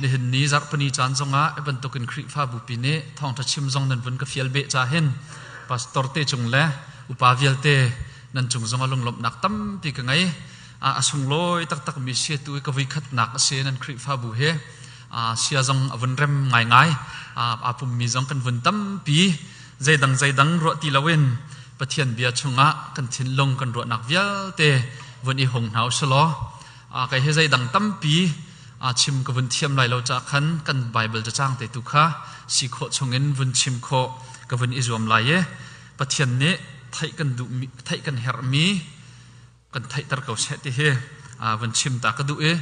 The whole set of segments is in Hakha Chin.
Nihin ni zarhpini caan zongah hi bantukin Khrihfabu pi nih thawngṭha chim zong nan vun ka fial beh ca hin pastor te cung le upa vialte nan cung zongah lunglawmhnak tampi ka ngei. A sunglawi taktak mi si tu i ka voikhatnak a si nan Khrihfabu hi. Sia zong a vun rem ngaingai. Aa pummi zong kan vun tampi. Zeidang zeidang ruah ti loin Pathian bia chungah kan thinlung kan ruahnak vialte vun i hung hna u selaw kei hi zeidang tampi chim ka vun thiam lai lo ca khan kan Bible cacang te tu kha si khawh chungin vun chim khawh ka vun i zuam lai i Pathian nih theih kan duh theih kan herhmi kan theihter ko seh ti hi vun chim ta ka duh i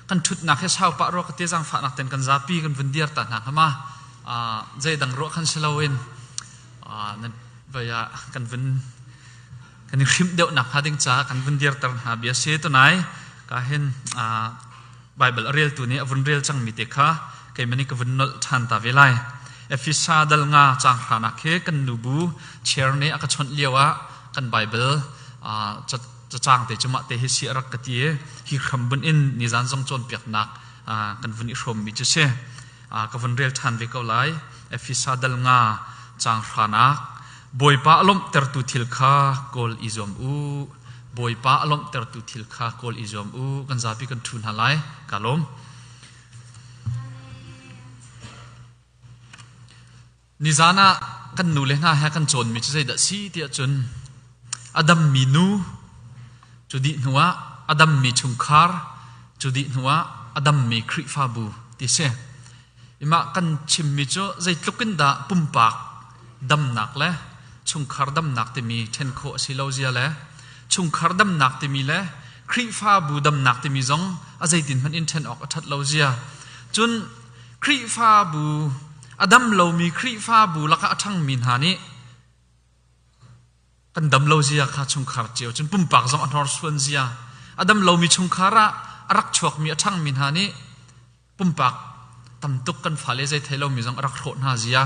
kan ṭhutnak hi sau pah rua ka ti zaangfahnak ten kan zapi kan vun dir ta hna hnga ma zeidang ruah khan si loin nan vai ah kan vun kan i hrimh deuh nak hnga ding caah kan vun dirter hna bia si tunai ka hin Bible a reltu nih a vun rel cangmi te kha keimah nih ka vun nolh ṭhan ta ve lai. Efesa dal nga caang hranak hi kan nubu chair nih a ka chawnh lio ah kan Bible cacang te cu mah te hi si a rak ka ti i hi hram bunh in nizan zong cawnpiaknak kan vun i hrawmmi cu si. Ka vun rel ṭhan ve ko lai. Efesa dal nga caang hranak Bawipa a lawmhtertu thil kha kawl i zuam u. Bawipa a lawmhtertu thil kha kawl i zuam u. Kan zapi kan ṭhu hna lai. Ka lawm. Nizan ah kan nu le hna he kan cawnmi cu zeidah si tiah cun a dammi nu cu dih hnuah a dammi chungkhar cu dih hnuah a dammi Khrihfabu ti si. Imah kan chimmi cu zeitluk in dah pumpak damnak le chungkhar damnak timi ṭhen khawh a si lo zia le chungkhar damnak timi le Khrihfabu damnak timi zong a zeitin hmanh in ṭhen awk a ṭhat lo zia. Cun Khrihfabu a dam lomi Khrihfabu lakah a ṭhangmi hna nih kan dam lo zia kha chungkhar cio cun pumpak zong a hnorsuan zia a dam lomi chungkhar ah a rak chuakmi a ṭhangmi hna nih pumpak tamtuk kan fale zei thei lomi zong a rak hrawh hna zia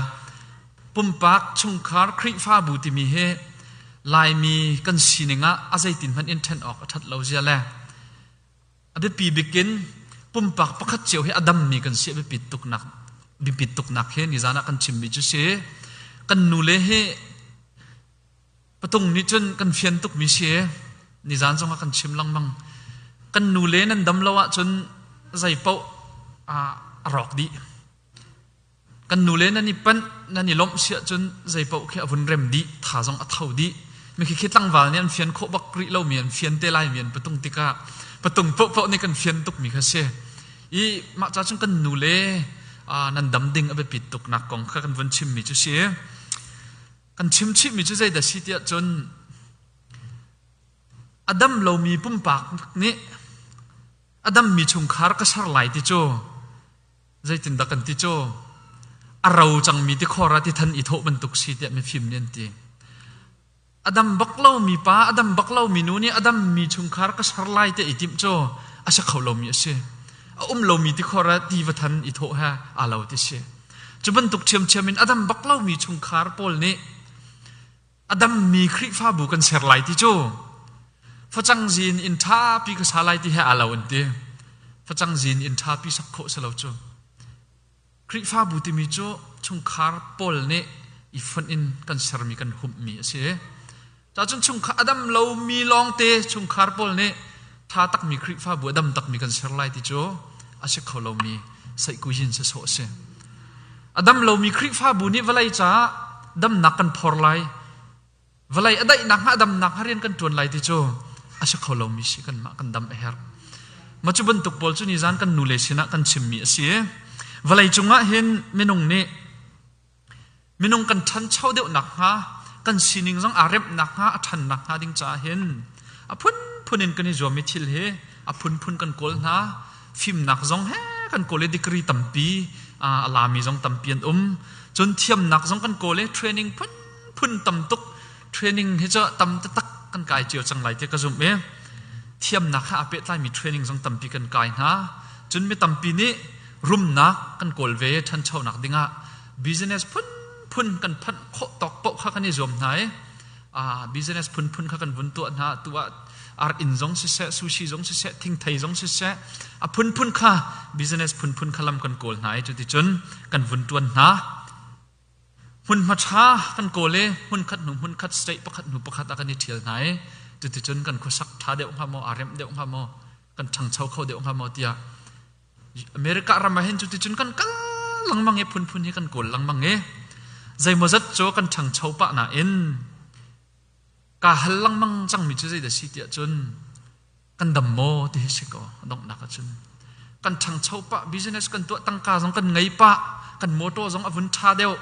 pumpak chungkhar Khrihfabu timi hi Laimi kan sining ah a zeitin hmanh in ṭhen awk a ṭhat lo zia le a biapi bikin pumpak pakhat cio hi a dammi kan si a biapit tuknak biapit tuknak hi nizan ah kan chimmi cu si kan nule hi Patung nih cun kan fian tukmi si nizan zong ah kan chim lengmang. Kan nule nan dam lo ahcun zei paoh a rawk dih. Kan nule nan i panh, nan i lawmh si ahcun zei paoh khi a vun rem dih, tha zong a tho dih. Mi khi khi tlangval nih an fian khawh bak rih lomi an fian te lai mi an patung tikah patung paohpaoh nih kan fian tukmi kha si. I mah ca cun kan nule nan dam ding a biapit tuknak kong kha kan vun chimmi cu si. Kan chim chihmi cu zeidah si tiah cun a dam lomi pumpak nih a dammi chungkhar ka ser lai ti cu zeitindah kan ti cu a ro cangmi tikhor ah tithan i thawh bantuk si tiah mifim nih an ti. A dam bak lomi pa, a dam bak lomi nu nih a dammi chungkhar ka ser lai tiah i timh cu a si kho lomi a si. A um lomi tikhor ah ti va than i thawh he aa lo ti si. Cu bantuk ṭhiamṭhiam in a dam bak lomi chungkhar pawl nih a dammi Khrihfabu kan ser lai ti cu facang zin inn ṭhapi ka sa lai ti he aa lo an ti. Facang zin inn ṭhapi sak khawh si lo cu. Khrihfabu timi cu chungkhar pawl nih i fonh in kan sermi kan humhmi a si. Cacun chungkhar a dam lomi lawngte chungkhar pawl nih ṭha takmi Khrihfabu a dam takmi kan ser lai ti cu a si kho lomi saihkuyin sawsawh a si. A dam lomi Khrihfabu nih vawlei caah damnak kan phor lai, vawlei a daihnak hnga a damnak hnga rian kan ṭuan lai ti cu a si kho lomi si kanmah kan dam a herh. Mah cu bantuk pawl cu nizan kan nule sinah kan chimmi a si. Vawlei cungah hin minung nih Minung kan ṭhancho deuh nakhnga, kan sining zong aa remh nakhnga, a ṭhan nakhnga ding caah hin a phunphun in kan i zuam i thil hi a phunphun kan kawl hna. Fimnak zong he kan kawl i degree tampi a lami zong tampi an um. Cun thiamnak zong kan kawl i training phunphun tam tuk training hi cu tam taktak kan kai cio cang lai ti ka zumh i thiamnak he aa pehtlaimi training zong tampi kan kai hna. Cun mi tampi nih rumnak kan kawl ve ṭhanchonak dingah business phunphun kan phanh khawh tawk paoh kha kan i zuam hna i business phunphun kha kan vun tuah hna tu ah. Ar inn zong siseh, sushi zong siseh, thingthei zong siseh, a phunphun kha business phunphun kha lam kan kawl hna i cuticun kan vun ṭuan hna. Hmunhma ṭha kan kawl i hmunkhat hnu hmunkhat state pakhat hnu pakhat ah kan i ṭhial hna i cuticun kan khuasak ṭha deuh hnga maw, aa remh deuh hnga maw, kan ṭhangcho kho deuh hnga maw tiah America ram ah hin cuticun kan kal lengmang i phunphun hi kan kawl lengmang i zeimawzat cu kan ṭhangcho pah nain kaa hal lengmang cangmi cu zeidah si tiah cun kan dam maw ti hi si ko donghnak ahcun kan ṭhangcho pah business kan tuah tangka zong kan ngei pah kan motor zong a vun ṭha deuh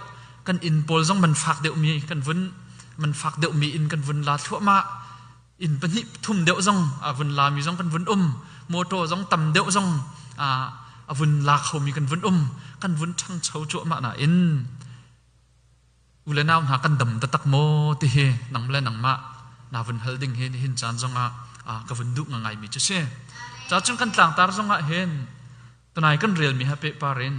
kan inn pawl zong man fak deuhmi kan vun man fak deuhmi inn kan vun la thluahmah inn pahnih thum deuh zong a vun lami zong kan vun um motor zong tam deuh zong a vun la khomi kan vun um kan vun ṭhangcho cuahmah nain U le nau hna kan dam taktak maw ti hi nang le nangmah na vun hal ding hi nihin caan zongah ka vun duh ngaingaimi cu si. Cacun kan tlangtar zongah hin tunai kan relmi ha pehpar in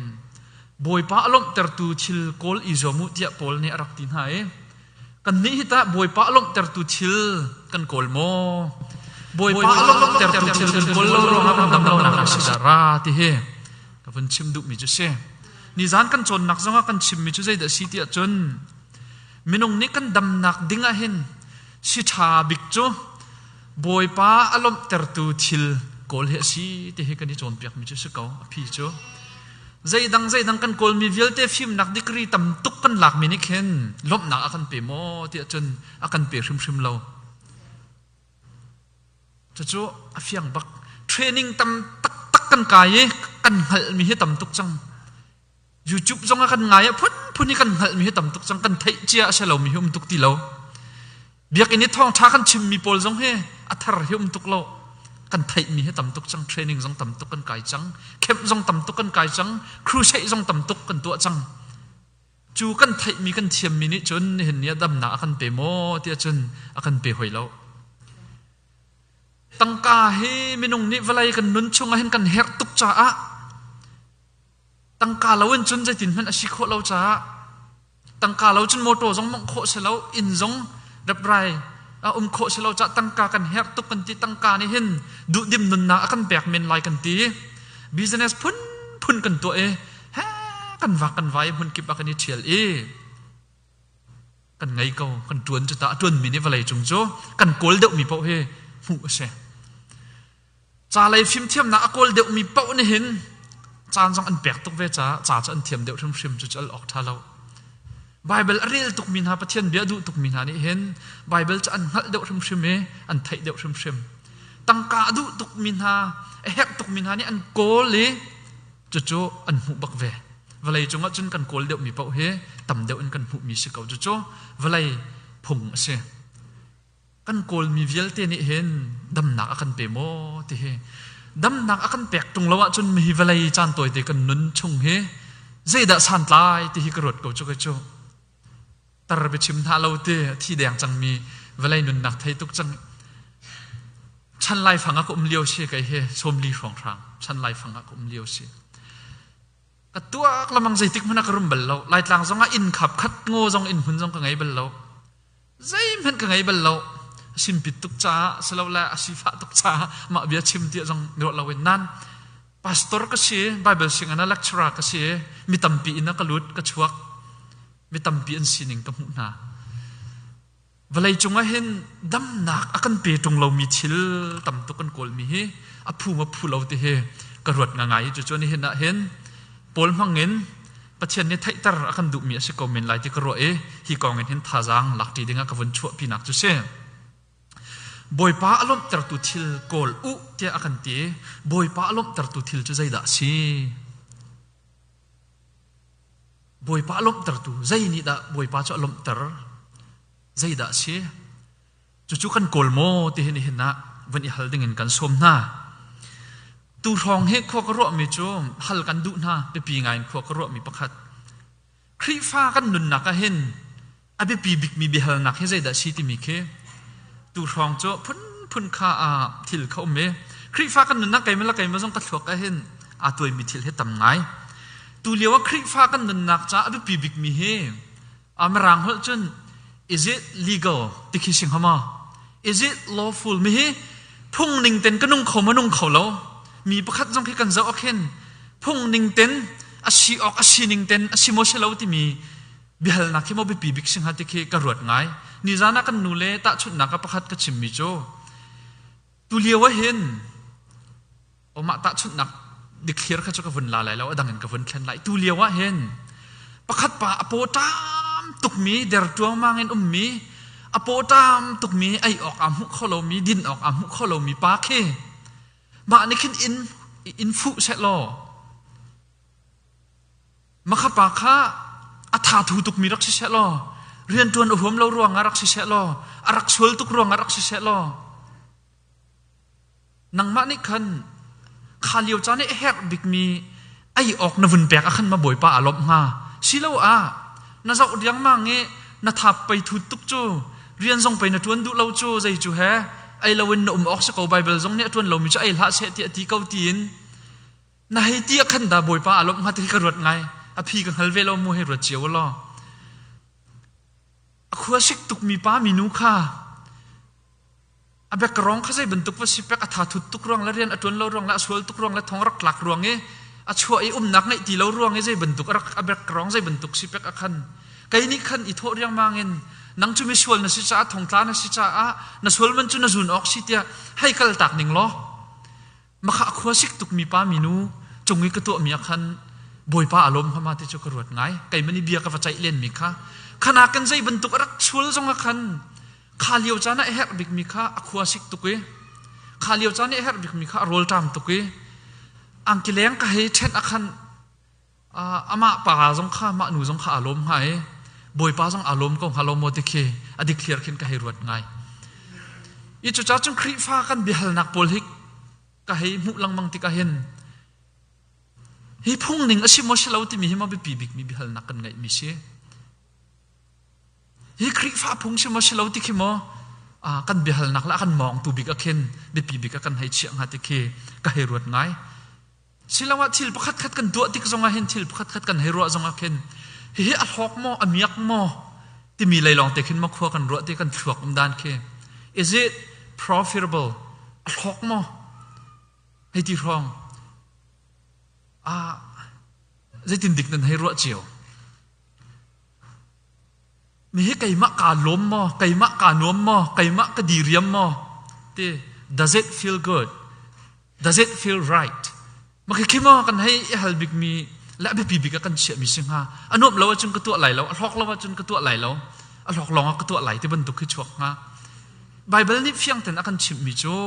Bawipa a lawmhtertu thil kawl i zuam u tiah Paul nih a rak ti hna i kannih hi tah Bawipa a lawmhtertu thil kan kawl maw? Bawipa a lawmhtertu thil kan kawl lo ruangah kan dam lonak a si dah ra ti hi ka vun chim duhmi cu si. Nizan kan cawnnak zongah kan chimmi cu zeidah si tiah cun minung nih kan damnak ding ah hin si ṭha bik cu Bawipa a lawmhtertu thil kawl hi a si ti hi kan i cawnpiakmi cu si ko a phi cu. Zeidang zeidang kan kawlmi vialte fimnak degree tam tuk kan lakmi nih khin lawmhnak a kan pe maw tiah cun a kan pe hrimhrim lo. Cucu a fiang bak. Training tam taktak kan kai i kan hngalhmi hi tam tuk cang. YouTube zong ah kan ngai ah phunphun hi kan hngalhmi hi tam tuk cang. Kan theih cia a si lomi hi um tuk ti lo. Biakinn i thawngṭha kan chimmi pawl zong hi a thar hi um tuk lo. Kan theihmi hi tam tuk cang. Training zong tam tuk kan kai cang. Camp zong tam tuk kan kai cang. Crusade zong tam tuk kan tuah cang. Cu kan theihmi kan thiammi nih cun nihin ni ah damnak a kan pe maw tiah cun a kan pe hoi lo. Tangka hi minung nih vawlei kan nun chung ah hin kan herh tuk caah tangka lo in cun zeitin hmanh a si khawh lo caah tangka lo cun motor zong mongh khawh si lo inn zong reprai a um khawh si lo caah tangka kan herh tuk kan ti tangka nih hin duhdim nunnak a kan pek men lai kan ti business phunphun kan tuah i he kan vak kan vai hmun kip ah kan i ṭhial i kan ngei ko kan ṭuan cu ta a ṭuanmi nih vawlei cung cu kan kawl deuhmi paoh hi hmuh a si ca lei fimthiamnak a kawl deuhmi paoh nih hin caan zong an pek tuk ve caah ca cu an thiam deuh hrimhrim cu cu al awk ṭha lo Baibal a rel tukmi hna Pathian bia a duh tukmi hna nih hin Baibal cu an hngalh deuh hrimhrim i an theih deuh hrimhrim tangka a duh tukmi hna a herh tukmi hna nih an kawl i Cucu an hmuh bak ve. Vawlei cungah cun kan kawl deuhmi paoh hi tam deuh in kan hmuhmi si ko. Cucu vawlei phung a si. Kan kawlmi vialte nih hin damnak a kan pe maw ti hi damnak a kan pek ṭung lo ahcun hi vawlei caan tawite kan nun chung hi zeidah santlai ti hi ka ruat ko cu kei cu. Tar biachim hna lo ti a thi deng cangmi vawlei nunnak thei tuk cang. Chan laifang ah ka um lio si kei hi 40 hrawnghrang chan laifang ah ka um lio si. Ka tuak lamang zeitik hmanh ah ka rum bal lo. Laitlang zong ah inn khap khat ngaw zong inn hmun zong ka ngei bal lo. Zeihmanh ka ngei bal lo. Simpit tuk caah silole a sifah tuk caah mah bia chim tiah zong ruah lo in nan pastor ka si Bible singin a lecturer ka si mi tampi in a ka lut ka chuak mi tampi an sining ka hmuh hna. Vawlei cungah hin damnak a kan pe ṭung lomi thil tam tuk kan kawlmi hi a phu ma phu lo ti hi ka ruat ngangai. Cucu nihin ah hin Paul hmangin Pathian nih theihter a kan duhmi a si ko men lai ti ka ruah i hi kong in hin thazaang lakṭi dingah ka vun chuahpinak cu si. Bawipa a lawmhtertu thil kawl u tiah a kan ti. Bawipa a lawmhtertu thil cu zeidah a si? Bawipa a lawmhtertu zei nih dah Bawipa cu a lawmhter? Zeidah a si? Cucu kan kawl maw ti hi nihin ah vun i hal dingin kan sawm hna. Tu hrawng hi khua ka ruahmi cu hal kan duh hna biapi ngai in khua ka ruahmi pakhat. Khrihfa kan nunnak ah hin a biapi bikmi biahalnak hi zeidah a si timi khi tu hrawng cu phunphun kha ah thil kha um i Khrihfa kan nunnak keimah le keimah zong ka thluak ah hin aa tuaimi thil hi tam ngai. Tu lio ah Khrihfa kan nunnak caah a biapi bikmi hi a mirang holh cun is it legal ti khi si hnga maw? Is it lawful? Mi hi. Phung ning ten ka nung kho ma nung kho lo. Mi pakhat zong khi kan zoh ah khin phung ning ten a si awk a si ning ten a si maw si lo timi biahalnak khi maw biapi bik si hnga ti khi ka ruat ngai. Nizan ah kan nu le tahchunhnak ah pakhat ka chimmi cu tulio ah hin mah tahchunhnak dikthlir kha cu ka vun la lai lo a dang in ka vun thlen lai. Tu lio ah hin pakhat pa a paw ṭam tukmi der ṭuangmang in ummi a paw ṭam tukmi ei awk aa hmuh kho lomi din awk aa hmuh kho lomi pa khi mah nih khin inn in fuh seh law Makha pa kha a thathu tukmi rak si seh law rianṭuan a huam lo ruangah rak si seh law a rak sual tuk ruangah rak si seh law nangmah nih khan kha lio caan i a herh bikmi ei awk na vun pek ah khan ma bawipa aa lawmh hnga siloah na zoh riangmang i na thap pei thut tuk cu rian zong pei na ṭuan duh lo cu zei cu he ei loin na um awk si ko Baibal zong nih a ṭuan lomi cu ei hlah seh tiah a ti ko tiin Na hei ti ah khan dah Bawipa aa lawmh hnga ti ka ruat ngai. A phi ka hngal ve lo mu hei ruat cio law. A khua sik tukmi pa minu kha a bek rong kha zei bantuk va si pek a tha thut tuk ruang le rian a tuan lo ruang le a sual tuk ruang le thong rak tlak ruang i a chuah i umnak ngeih ti lo ruang i zei bantuk a rak a bek rong zei bantuk si pek a khan kei nih khan i thawh riangmang in nang cu misual na si caah thongtla na si caah na sual man cu na zun awk si tiah hei kal tak ning law Makha khua sik tukmi pa minu cung i ka tuahmi ah khan Bawipa a lawm hnga ti cu ka ruat ngai. Keimah nih bia ka va ceih lenmi kha khana kan zei bantuk a rak sual zong ah khan kha lio caan ah a herh bikmi kha a khua sik tuk i kha lio caan i a herh bikmi kha a rawlṭam tuk i angkileng ka hei ṭhenh ah khan amah pa zong kha mah nu zong kha aa lawm hnga i Bawipa zong aa lawm ko hnga lo maw ti khi a dikthliar khin ka hei ruat ngai. I cucaah cun Khrihfa kan biahalnak pawl hi ka hei hmuh lengmang tikah hin hi phung ning a si maw si lo timi hi maw biapi bikmi biahalnak kan ngeihmi si. Hi Khrihfa phung si maw si lo ti khi maw kan biahalnak le a kan mawngtu bik ah khin biapi bik ah kan hei chiah hnga ti khi ka hei ruat ngai. Siloah thil pakhatkhat kan tuah tik zongah hin thil pakhatkhat kan hei ruah zongah khin hihi a hlawk maw a miak maw timi lei lawng te khin maw khua kan ruah ti kan thluak um dan khi is it profitable a hlawk maw hei ti hrawng ah zeitin dik nan hei ruah cio Mi hi keimah kaa lawm maw keimah kaa nuam maw keimah ka diriam maw ti does it feel good does it feel right ma khi maw kan hei i hal bikmi le a biapi bik ah kan chiahmi si hnga a nuamh lo ahcun ka tuah lai lo a hlawk lo ahcun ka tuah lai lo a hlawk lawng ah ka tuah lai ti bantuk khi chuak hnga Bible nih fiang ten a kan chimhmi cu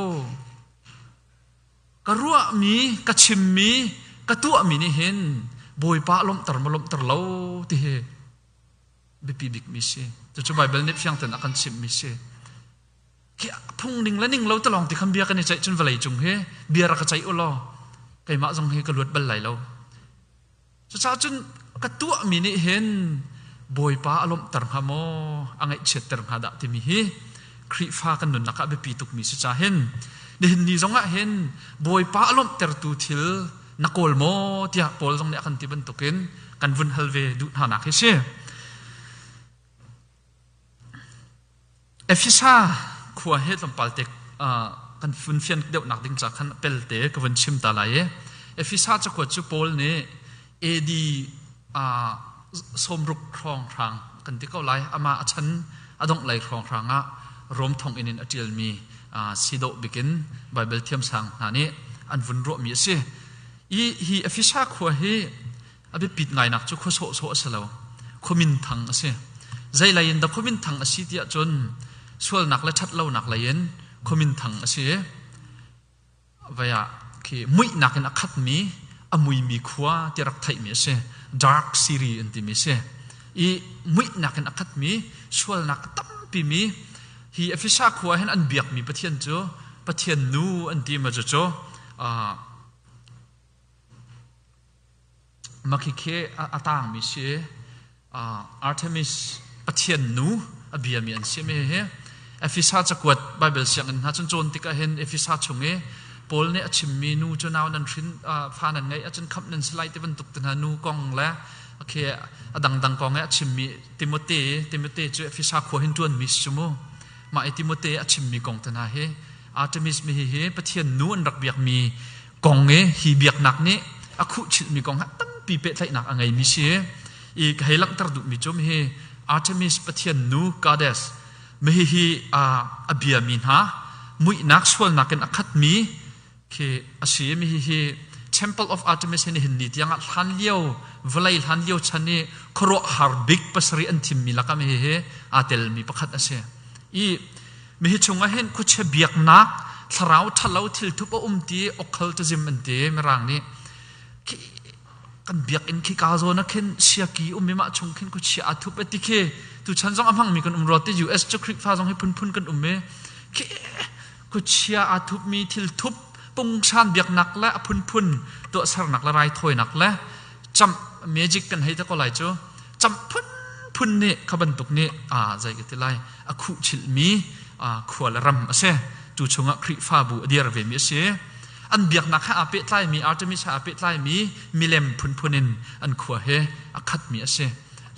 Ka ruahmi, ka chimmi, ka tuahmi nih hin Bawipa a lawmhter maw lawmhter lo ti hi biapi bikmi si. Cucu Baibal nih fiang tein a kan chimhmi si. Khi phung ning le ning lo te lawng ti khan bia kan i ceih cun vawlei cung hi bia rak ka ceih u law keimah zong hi ka luat bal lai lo. Cucaah cun ka tuahmi nih hin Bawipa a lawmhter hnga maw, a ngaihchiatter hnga dah timi hi Khrihfa kan nunnak ah biapi tukmi si ca hin nihin ni zong ah hin Bawipa a lawmhtertu thil na kawl maw tiah Paul zong nih a kan ti bantukin kan vun hal ve duh hna nak hi si. Efesa khua he tlawmpal te kan fun fian deuhnak ding ca khan pelte ka vun chim ta lai i Efesa cakuat cu Paul nih AD 60 hrawnghrang kan ti ko lai amah a chan a dongh lei hrawnghrang ah Rom thonginn in a ṭialmi si dawh bikin Baibal thiamsang hna nih an vun ruahmi a si. I hi Efesa khua hi A biapit ngainak cu khua sawhsawh a si lo. Khua minthang a si. Zei lei in dah khua minthang a si tiah cun sualnak le ṭhatlonak lei in khua minthang a si. Vai ah khi muihnak in a khatmi a muimi khua ti rak theihmi a si. Dark City an timi a si. I muihnak in a khatmi sualnak a tampimi hi Efesa khua hin an biakmi Pathian cu Pathian nu an ti ma cucu Makhikhe a tangmi si Artemis pathian nu a biami an si mi hi Efesa cakuat Bible sianginn hna cun cawn tikah hin Efesa chung i Paul nih a chimmi nu cu nau nan hrin fa nan ngeih ahcun khamh nan si lai ti bantuk te hna nu kong le okay a dangdang kong i a chimmi Timote Timote cu Efesa khua hin ṭuanmi si cu mu mah i Timote a chimmi kong te hna hi. Artemis mi hi Pathian nu an rak biakmi kong i hi biaknak nih a khuhchilhmi kong ha tampi pehtlaihnak a ngeimi si. I ka hei langhter duhmi cu hi Artemis Pathian nu goddess mi hi a biami hna muihnak sualnak in a khatmi khi a si. Mi hi Temple of Artemis hi nihin ni tiangah hlan lio vawlei hlan lio chan i khuaruahhar bik pasarih an thimmi lakah mi hi aa telmi pakhat a si. I mi hi chungah hin khuachia biaknak thlarau ṭhalo thilthup a um ti occultism an ti mirang nih. Khi kan biakinn khi ka zawn ah khin siaki um i mah chung khin khuachia aa thup ti khi tuchan zong a hmangmi kan um rua ti. US cu Khrihfa zong hi phunphun kan um i khi khuachia aa thupmi thil thup pungsan biaknak le a phunphun tuahsernak le raithawinak le camh magic kan hei te ko lai cu camh phunphun nih kha bantuk nih a zei ka ti lai a khuhchilhmi khua le ram a si. Cu chungah Khrihfabu a dir vemi a si. An biaknak he aa pehtlaimi Artemis he aa pehtlaimi milem phunphun in an khua he a khatmi a si.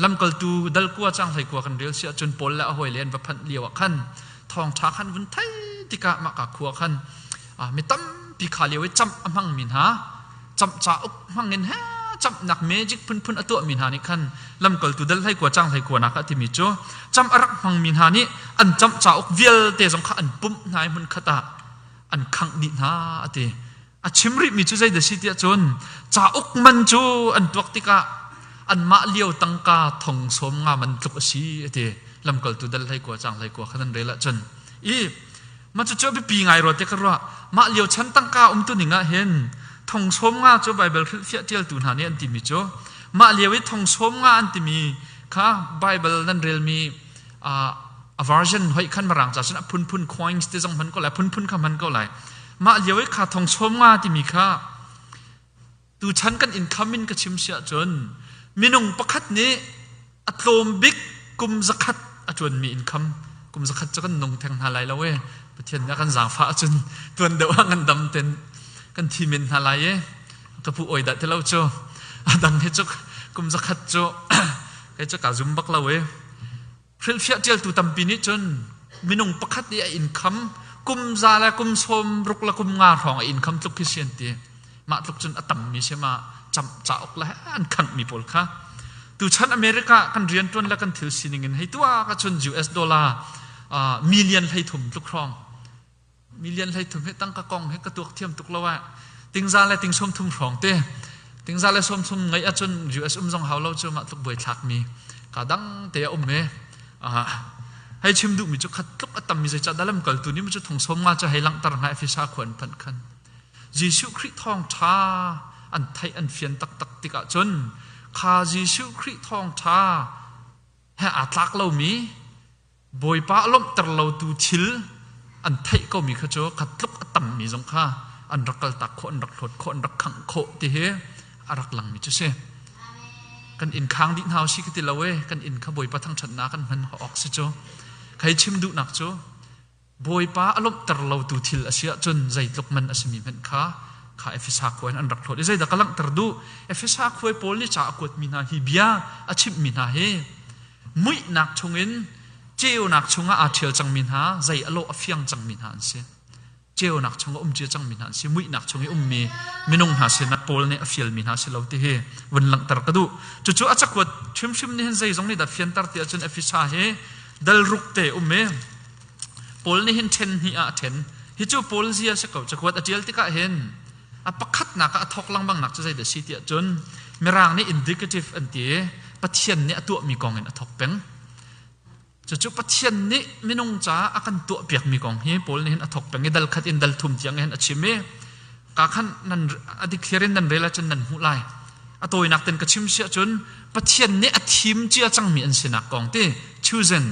Lamkaltu dalkua cang hleikua kan rel si ahcun Paul le a hawile an va phanh lio ah khan thawngṭha khan vun thei tikah mahka khua khan mi tampi kha lio i camh a hmangmi hna camh cauk hmang in he camhnak magic phunphun a tuahmi hna nih khan lamkaltu dal hleikua cang hleikua nak ah timi cu camh a rak hmangmi hna nih an camh cauk vialte zong kha an pumh hna i hmun khat ah an khangh dih hna a ti. A chim rihmi cu zeidah si tiah cun cauk man cu an tuak tikah anmah lio tangka thong sawm nga man tluk a si a ti. Lamkaltu dal hleikua cang hleikua khan an rel ahcun i mah cucu a biapi ngai rua tiah ka ruah. Mah lio chan tangka umtu ning ah hin thong sawm nga cu Baibal hrilhfiah ṭialtu hna nih an timi cu mah lio i thong sawm nga an timi kha Baibal nan relmi a version hoi khan mirang ca cun a phunphun coins te zong hman ko lai, phunphun kha hman ko lai. Mah lio i kha thong sawm nga timi kha tuchan kan income in ka chim si ahcun minung pakhat nih a tlawm bik kum 100 a ṭuanmi income. Kum 100 cu kan nung theng hna lai lo e. Pathian nih a kan zaangfah ahcun tuan deuh ah kan dam ten kan thi men hna lai e. Ka pu oi dah ti lo cu a dang hi cu kum 100 cu kei cu ka zum bak lo e. Hrilhfiah ṭialtu tampi nih cun minung pakhat i a income kum za le kum sawm ruk le kum nga hrawng a income tluk khi si an ti. Mah tluk cun a tammi si ma cauk le an khanghmi pawl kha. Tuchan America kan rianṭuan le kan thil sining in hei tuah ka cun US dollar million 30 tluk hrawng million 33 he tangka kong he ka tuak thiam tuk lo ah tingza le ting 30 hrawng te tingza le 30 ngeih ahcun US um zong hau lo cu mah tluk buai thlak mi ka dang te a um e. Hei chim duh mi cu khat tluk a tam mi zeicah dalam kaltu nih cu thong 50 cu hei langhter hna Efesa khua an phanh khan Jesuh Khrih thawng ṭha an theih an fian taktak tikah cun kha Jesuh Khrih thawng ṭha he aa tlak lomi Bawipa a lawmhter lotu thil an theih komi kha cu kha tluk a tammi zong kha an rak kaltak khawh, an rak hlawt khawh, an rak khangh khawh ti hi a rak langmi cu si. Kan inn khang dih hna si ka ti lo e, kan inn kha Bawipa thangṭhatnak kan hman awk si cu. Khei chim duhnak cu Bawipa a lawmhter lotu thil a si ahcun zeitluk man a simi hmanh kha kha Efesa khua in an rak hlawt i zeidah ka langhter duh? Efesa khua Paul nih ca a kuatmi hna hi bia a chimhmi hna hi muihnak chungin ceunak chungah aa ṭhial cangmi hna zei a lawh a fiang cangmi hna an si. Ceunak chungah um cia cangmi hna an si. Muihnak chung i ummi minung hna sinah Paul nih a fialmi hna si lo ti hi vun langhter ka duh. Cucu a cakuat hrimhrim nih hin zeizong nih dah fianter ti ahcun Efesa hi dal ruk te um i Paul nih hin ṭhen hnih ah a ṭhen. Hi cu Paul zia si ko. Cakuat a ṭial tikah hin a pakhatnak ah a thawk lengmangnak cu zeidah si tiah cun Mirang nih indicative an ti i Pathian nih a tuahmi kong in a thawk peng. Cucu Pathian nih minung caah a kan tuahpiakmi kong hi Paul nih hin a thawk peng i dal khat in dal thum tiang hin a chim i ka khan nan a dikthliar in nan rel ahcun nan hmuh lai. A tawinak ten ka chim si ahcun Pathian nih a thim cia cangmi an sinak kong ti chosen.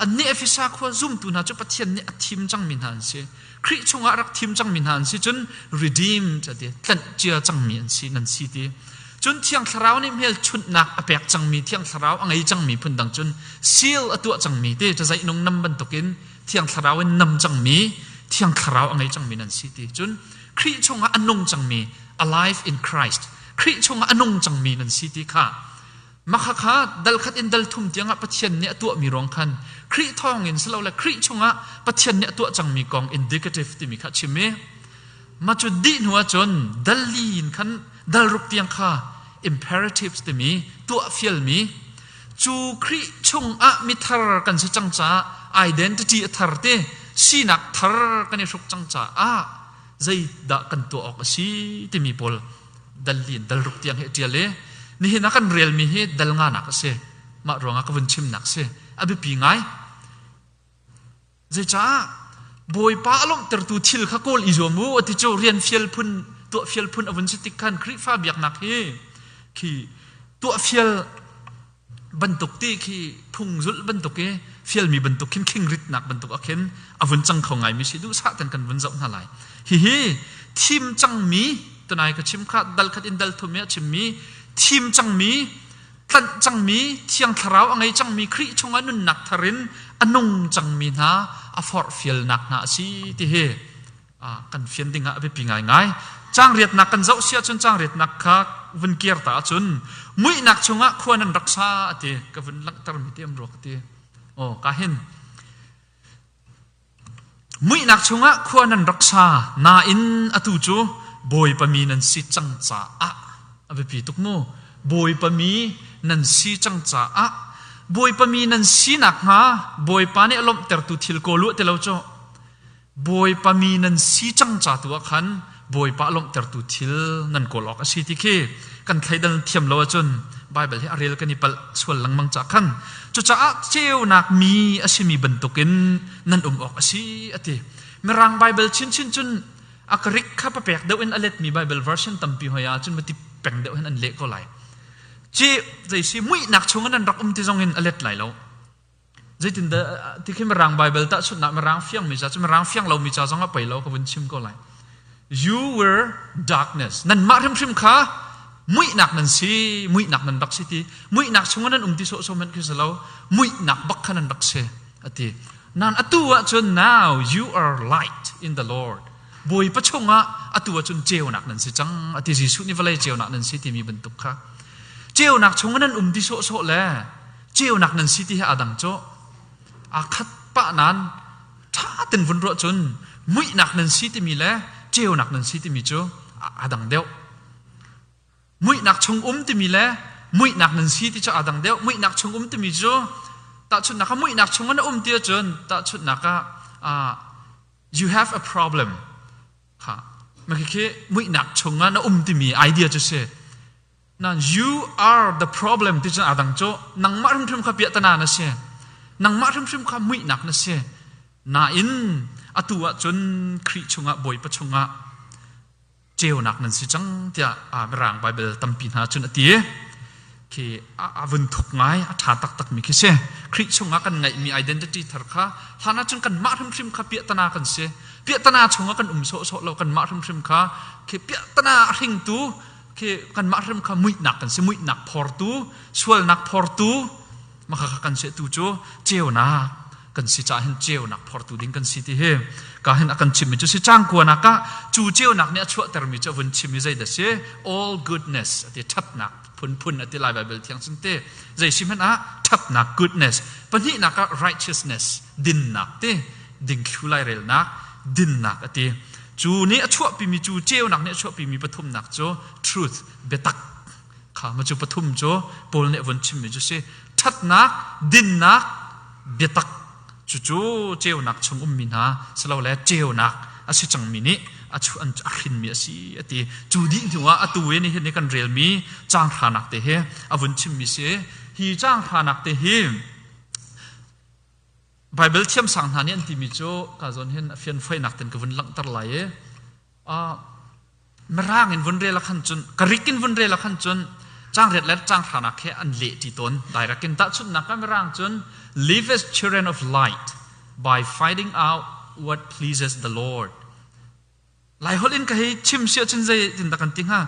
Annih Efesa khua zumtu hna cu Pathian nih a thim cangmi hna an si. Khrih chungah rak thim cangmi hna an si cun redeemed a ti tlanh cia cangmi an si nan si ti. Cun Thiang Thlarau nih hmelchunhnak a pek cangmi Thiang Thlarau a ngei cangmi phundang cun seal a tuah cangmi ti cazaih nung nam bantukin Thiang Thlarau in nam cangmi Thiang Thlarau a ngei cangmi nan si ti. Cun Khrih chungah a nung cangmi alive in Christ Khrih chungah a nung cangmi nan si ti kha. Mah khakha dal khat in dal thum tiangah Pathian nih a tuahmi ruang khan. Khrih thawngin silole Khrih chungah Pathian nih a tuah cangmi kong indicative timi kha a chim i mah cu dih hnu ahcun dal li in khan dal ruk tiang kha imperatives timi tuah fialmi cu Khrih chungah mithar kan si cang caah identity a thar te sinak thar kan i hruk cang caah zeidah kan tuah awk a si timi pawl dal li in dal ruk tiang hi a ṭial i nihin ah kan relmi hi dal nganak a si. Mah ruangah ka vun chimnak si. A biapi ngai. Zeicah Bawipa a lawmhtertu thil kha kawl i zuam u ti cu rian fial phun tuah fial phun a vun si tik khan Khrihfa biaknak hi khi tuah fial bantuk ti khi phung zulh bantuk i fialmi bantuk khin khingritnak bantuk ah khin a vun cang kho ngaimi si duhsah ten kan vun zoh hna lai. Hihi thim cangmi tunai ka chim kha dal khat in dal thum i a chimmi thim cangmi tlanh cangmi Thiang Thlarau a ngei cangmi Khrih chungah nunnak thar in a nung cangmi hna a forhfialnak hna a si ti hi kan fian ding ah a biapi ngaingai. Cangriatnak kan zoh si ahcun cangriatnak kha vun kir ta ahcun muihnak chungah khua nan rak sa a ti ka vun langhtermi ti am ruak ti. Aw ka hin Muihnak chungah khua nan rak sa nain atu cu Bawipa mi nan si cang caah a biapi tuk mu Bawipa mi nan si cang caah Bawipa mi nan si nakhnga Bawipa nih a lawmhtertu thil kawl u ti lo cu Bawipa mi nan si cang ca tu ah khan Bawipa a lawmhtertu thil nan kawl awk a si ti khi kan thleidan thiam lo ahcun Baibal hi a rel kan i palh sual lengmang ca khan cucaah ceunak mi a simi bantukin nan um awk a si a ti. Mirang Baibal chinchin cun a Greek kha papek deuh in a letmi Baibal version tampi hoi ah cun mati peng deuh hin an leh ko lai. Ci zei si muihnak chung in an rak um ti zong in a let lai lo. Zeitindah ti khi Mirang Baibal tahchunhnak Mirang fiangmi ca cu Mirang fiang lomi ca zong ah pei lo ka vun chim ko lai. You were darkness. Nanmah hrimhrim kha muihnak nan si, muihnak nan rak si ti. Muihnak chungah nan um ti sawhsawh hmanh khi si lo. Muihnak bak kha nan rak si a ti. Nan atu ahcun now you are light in the Lord. Bawipa chungah atu ahcun ceunak nan si cang a ti. Jesuh nih vawlei ceunak nan si timi bantuk kha. Ceunak chungah nan um ti sawhsawh le ceunak nan si ti he aa dang cu aa khat pah nain ṭha ten vun ruah cun muihnak nan si timi le ceunak nan si timi cu aa dang deuh. Muihnak chung um timi le muihnak nan si ti cu aa dang deuh. Muihnak chung um timi cu tahchunhnak ah muihnak chung na um ti ahcun tahchunhnak ah you have a problem kha khi muihnak chung ah na um timi idea cu si. Nan you are the problem ti cun aa dang cu nangmah hrimhrim kha piahtana na si. Nangmah hrimhrim kha muihnak na si. Nain atu ahcun Khrih chungah Bawipa chungah ceunak nan si cang tiah Mirang Baibal tampi hna cun a ti. Khi a vun thuk ngai, a ṭha taktakmi khi si. Khrih chungah kan ngeihmi identity thar kha hlan ahcun kanmah hrimhrim kha piahtana kan si. Piahtana chungah kan um sawhsawh lo, kanmah hrimhrim kha khi piahtana a hringtu khi kanmah hrim kha muihnak kan si muihnak phortu sualnak phortu maka kha kan si tu cu ceunak kan si caah hin ceunak phortu ding kan si ti hi ka hin a kan chimmi cu si cangkuanak ah cu ceunak nih a chuahtermi cu a vun chim i zeidah si all goodness ati ṭhatnak phunphun ati lai Bible thiang cun te zei si hmanh ah ṭhatnak goodness pahnihnak ah righteousness dinnak ti dingthlu lairelnak dinnak ati Cu nih a chuahpimi cu ceunak nih a chuahpimi pathumnak cu truth biatak kha ma cu pathum cu Paul nih a vun chimmi cu si ṭhatnak dinnak biatak cucu ceunak chung ummi hna silole ceunak a si cangmi nih a chu an a hrinmi a si a ti cu dih hnu ah atu i nihin i kan relmi caang hranak te hi a vun chimmi si hi caang hranak te hi Baibal thiamsang hna nih an timi cu ka zawn hin a fianfainak ten ka vun langhter lai i Mirang in vun rel ah khan cun Greek in vun rel ah khan cun cangriat le canghranak he an leh ṭi tawn. Direct in tahchunhnak ah Mirang cun live as children of light by finding out what pleases the Lord. Laiholh in ka hei chim si ahcun zei tin dah kan ti hnga?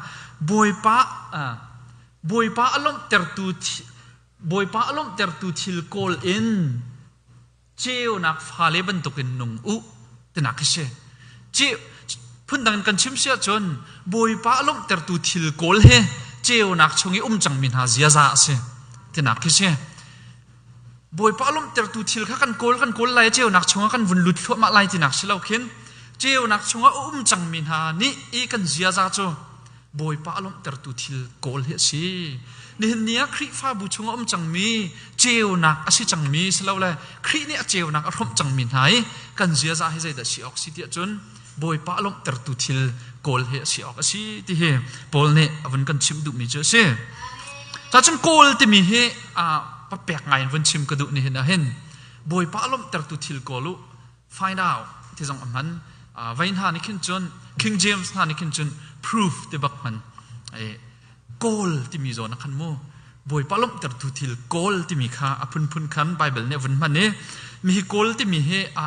Bawipa Bawipa a lawmhtertu Bawipa a lawmhtertu thil kawl in ceunak fale bantukin nung u tinak khi si. Ce phundang in kan chim si ahcun Bawipa a lawmhtertu thil kawl hi ceunak chung i um cangmi hna ziaza a si tinak khi si. Bawipa a lawmhtertu thil kha kan kawl kan kawl lai ceunak chungah kan vun lut thluahmah lai tinak si lo khin ceunak chungah a um cangmi hna nih i kan ziaza cu Bawipa a lawmhtertu thil kawl hi a si. Nihin ni ah Khrihfabu chungah um cangmi ceunak a si cangmi silole Khrih nih a ceunak a hrawmh cangmi hna i kan ziaza hi zeidah si awk si tiah cun Bawipa a lawmhtertu thil kawl hi a si awk a si ti hi Paul nih a vun kan chimh duhmi cu a si. Cacun kawl timi hi papek ngai in vun chim ka duh nihin ah hin Bawipa a lawmhtertu thil kawl u find out ti zong a hman. Vei hna nih khin cun King James hna nih khin cun proof ti bak hman. Kawl timi zawn ah khan mu Bawipa lawmhtertu thil kawl timi kha a phunphun khan Bible nih a vun hman i mi hi kawl timi hi a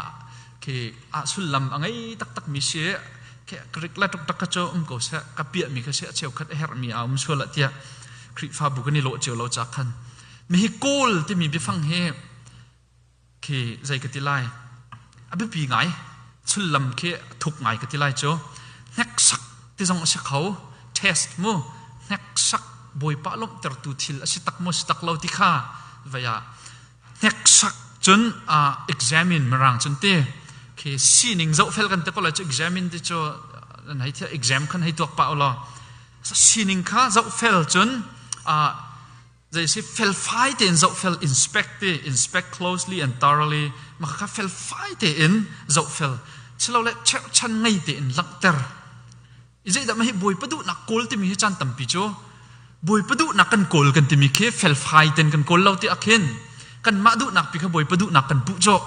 khi a sullam a ngei taktak mi si Greek le tuk tak kha cu um ko seh ka piah mi kha si a cheukhat a herh mi a um sual ah tiah Khrihfabu kan i lawh cio lo ca khan mi hi kawl timi biafang hi khi zei ka ti lai a biapi ngai sullam khi thuk ngai ka ti lai cu hneksak ti zong a si kho test mu hneksak bawipa lawmhtertu thil a si tak maw si tak lo ti kha vei ah hneksak cun examine mirang cun ti khi sining zohfel kan ti ko lai cu examine ti cu nan hei thiah exam khan hei tuak pah ulaw sining kha zohfel cun zei si felfai tein zohfel inspect ti inspect closely and thoroughly mah kha felfai tein zohfel silole cherhchan ngei tein langhter i zeidah mah hi bawipa duhnak kawl timi hi caan tampi cu bawipa duhnak kan kawl kan timi khi felfai tein kan kawl lo ti ah khin kanmah duhnak pi kha bawipa duhnak kan puh cawh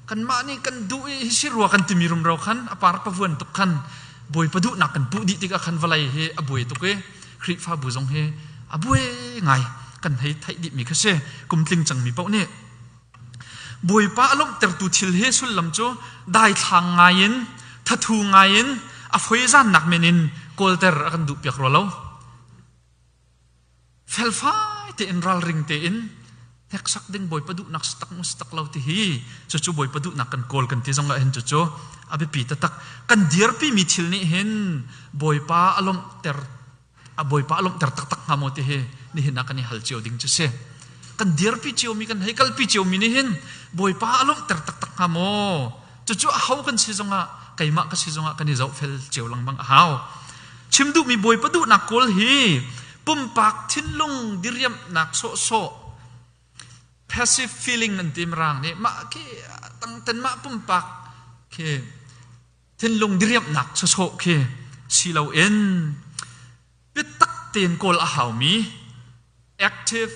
kanmah nih kan duh i hi si rua kan timi rumro khan a par pavuan tuk khan bawipa duhnak kan puh dih tikah khan vawlei hi a buai tuk i Khrihfabu zong hi a buai ngai kan hei theih dihmi kha si kum tling cangmi paoh nih Bawipa a lawmhtertu thil hi sullam cu daithlang ngai in thathu ngai in a foizannak men in kawlter a kan duh piak rua lo Felfai tein ralring tein hneksak ding Bawipa duhnak si tak maw si tak lo ti hi cucu Bawipa duhnak kan kawl kan ti zong ah hin cucu a biapi taktak. Kan dirpi mi thil nih hin Bawipa a lawmhter a Bawipa a lawmhter taktak hnga maw ti hi nihin ah kan i hal cio ding cu si. Kan dirpi cio mi kan hei kalpi cio mi nih hin Bawipa a lawmhter taktak hnga maw? Cucu a ho kan si zongah keimah ka si zongah kan i zohfel cio lengmang a hau. Chim duhmi Bawipa duhnak kawl hi pumpak thinlung diriamhnak sawhsawh passive feeling an ti mirang nih mah khi tangten mah pumpak khi thinlung diriamhnak sawhsawh khi si loin biatak tein kawl a haumi active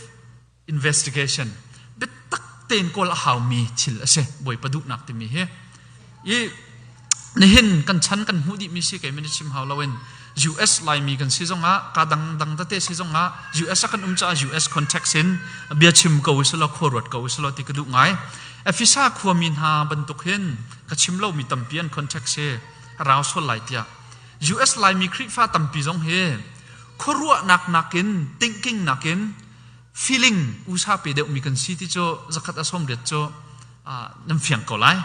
investigation biatak tein kawl a haumi thil a si bawipa duhnak timi hi i nihin kan chan kan hmuh dihmi si kei min chim hau loin US Laimi kan si zongah ka dang dang tete si zongah US a kan um caah US context in bia chim ko usulaw khua ruat ko usulaw ti ka duh ngai Efesa khuami hna bantuk hin ka chim lomi tampi an context hi rau sual lai tiah US Laimi Khrihfa tampi zong hi khuaruahnak nakin thinking nakin feeling usa pe deuhmi kan si ti cu zakhat a sawm riat cu nan fiang ko lai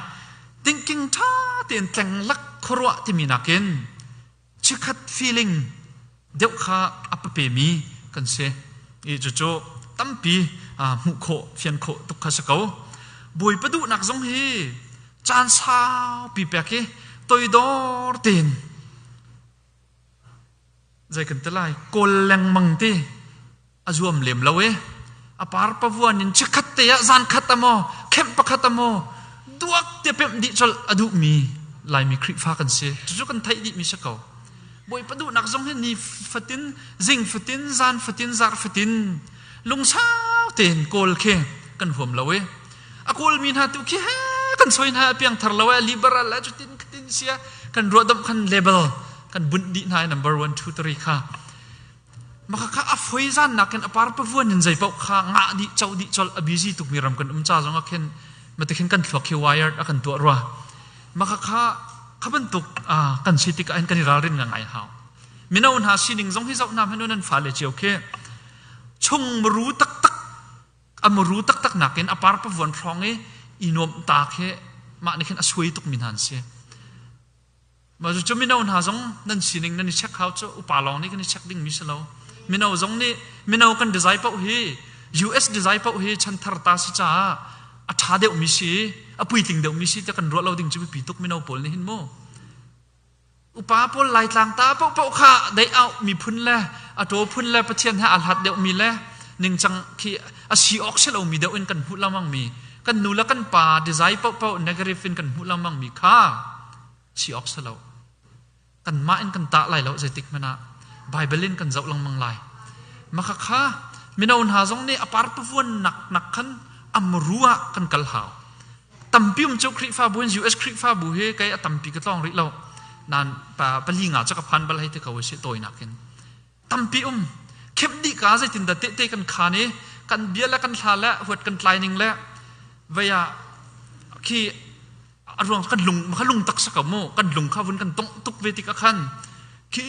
thinking ṭha tein tleng lak khuaruah timi nakin chikkhat feeling deuh kha a papemi kan si i cucu tampi hmuh khawh fian khawh tuk kha si ko bawipa duhnak zong hi caan saupi pek hi toidor tein zei kan ti lai kawl lengmang ti a zuam lem lo e a par pavuan in chikkhat te ah zan khat amaw kemh pakhat amaw duak te pemh dih colh a duhmi laimi Khrihfa kan si cucu kan theih dihmi si ko Bawipa duhnak zong hi ni fatin zing fatin zan fatin zarh fatin lungsau tein kawl khi kan huam lo e a kawlmi hna tu khi he kan soi hna a piangthar lo e liberal a cutin khatin sia kan ruahdomh kan label kan bunh dih hna number 1 2 3 kha maka kha a foi zan nakin a par pavuan in zei paoh kha ngah dih cho dih chol a busy tukmi ram kan um ca zong ah khin matikhin kan thluak khi wired a kan tuah rua maka kha kha bantuk kan si tikah hin kan i ralrin nga ngai hau mino hna sining zong hi zoh hna hmanu nan fale cio khi chung muru taktak a muru taktak nakin a par pavuan hrawng i i nuamh ta khi mah nih khin a suai tukmi hna an si mah cu mino hna zong nan sining nan i check hau cu upa lawng nih kan i check dingmi si lo mino zong nih mino kan design paoh hi US design paoh hi chanthar ta si caah a ṭha deuhmi si, a puitling deuhmi si tiah kan ruah lo ding cu biapi tuk mino pawl nih hin mu. Upa pawl Laitlang ta paohpaoh kha dei au miphun le a taw phun le Pathian he aa hlat deuhmi le ningcang khi a si awk si lomi deuh in kan hmuh lengmang mi kan nu le kan pa design paohpaoh negative in kan hmuh lengmang mi kha si awk si lo. Kanmah in kan tah lai lo zeitik hmanh ah Bible in kan zoh lengmang lai. Maka kha mino hna zong nih a parpavuan nak nak khan amru ah kan kal hau. Tampi um cu Khrihfabu in US Khrihfabu hi kei a tampi ka tlawng rih lo. Nan pa pali nga cu ka phan bal hei ti ko si tawinak in. Tampi um khemh dih ka zeitindah tehte kan khaan i kan bia le kan hla le huat kan tlai ning le vei ah khi a ruang kan lung kha lung tak saka mu kan lung kha vun kan tongh tuk ve tik ah khan khi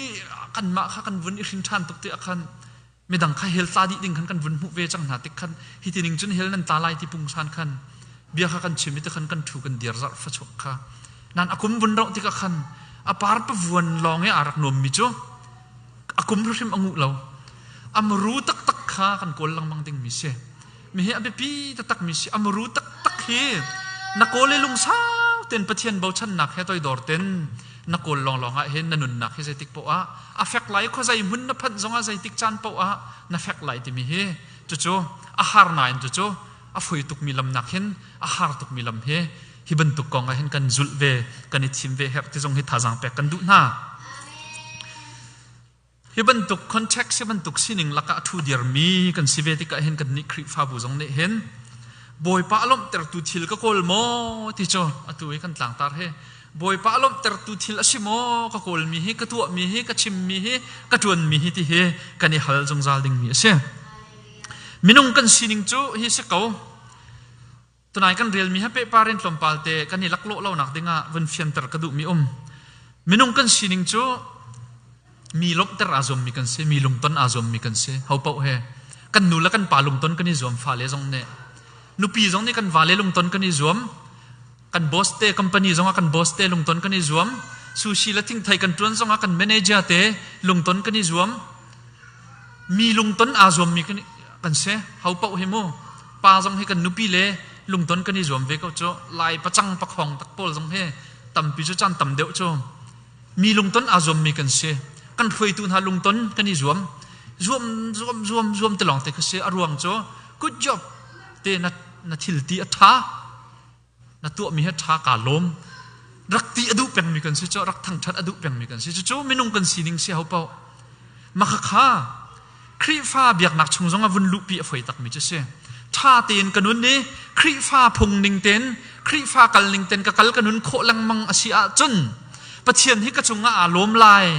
kanmah kha kan vun i hrin ṭhan tuk ti ah khan midang kha hell tla dih ding khan kan vun hmuh ve cang hna tik khan hi ti ning cun hell nan tla lai ti pungsan khan bia kha kan chim i ti khan kan ṭhu kan dir zarh fa chuak kha nan a kum vun roh tikah khan a par pavuan lawng i aa rak nuam mi cu a kum hrimhrim a nguh lo a muru taktak kha kan kawl lengmang ding mi si mi hi a biapi taktak mi si a muru taktak hi na kawl i lungsau ten Pathian bochannak he toidor ten na kawl lawnglawng ah hin na nunnak hi zeitik poah ah a fek lai khuazei hmun na phanh zongah zeitik caan poah ah na fek lai timi hi cucu a har nain cucu a foi tukmi lam nak hin a har tukmi lam hi hi bantuk kong ah hin kan zulh ve kan i thim ve herh ti zong hi thazaang pek kan duh hna. Hi bantuk context hi bantuk sining lakah a thu dirmi kan si ve tikah hin kan nih Khrihfabu zong nih hin Bawipa a lawmhtertu thil ka kawl maw ti cu atu hi kan tlangtar hi Bawipa a lawmhtertu thil a si maw ka kawlmi hi ka tuahmi hi ka chimmi hi ka ṭuanmi hi ti hi kan i hal zungzal dingmi a si. Minung kan sining cu hi si ko. Tunai kan relmi he pehpar in tlawmpal te kan i laklawh lonak dingah vun fianter ka duhmi um. Minung kan sining cu mi lawmhter aa zuammi kan si, mi lungton aa zuammi kan si. Ho paoh he kan nu le kan pa lungton kan i zuam fale zong nih nupi zong nih kan vale lungton kan i zuam kan boss te company zongah kan boss te lungton kan i zuam sushi le thingthei kan tuan zongah kan manager te lungton kan i zuam Mi lungton aa zuammi kan, kan si. Ho paoh hi mu. Pa zong hi kan nupi le lungton kan i zuam ve ko cu. Lai pacang pakhong tak pawl zong hi tampi cu caan tam deuh cu. Mi lungton aa zuammi kan si. Kan hruaitu hna lungton kan i zuam. Zuam, zuam, zuam, zuam te lawng te kha si. A ruang cu good job te na, na thil ti a ṭha. Na tuahmi hi ṭha kaa lawm. Rak ti a duh pengmi kan si cu, rak thangṭhat a duh pengmi kan si. Cucu minung kan sining si ho paoh. Makhakha Khrihfa biaknak chung zong ah vun luhpi a foi takmi cu si. Ṭha tein ka nun i Khrihfa phung ning tein, Khrihfa kal ning tein ka kal ka nun khawh lengmang a si ahcun Pathian hi ka cungah aa lawm lai,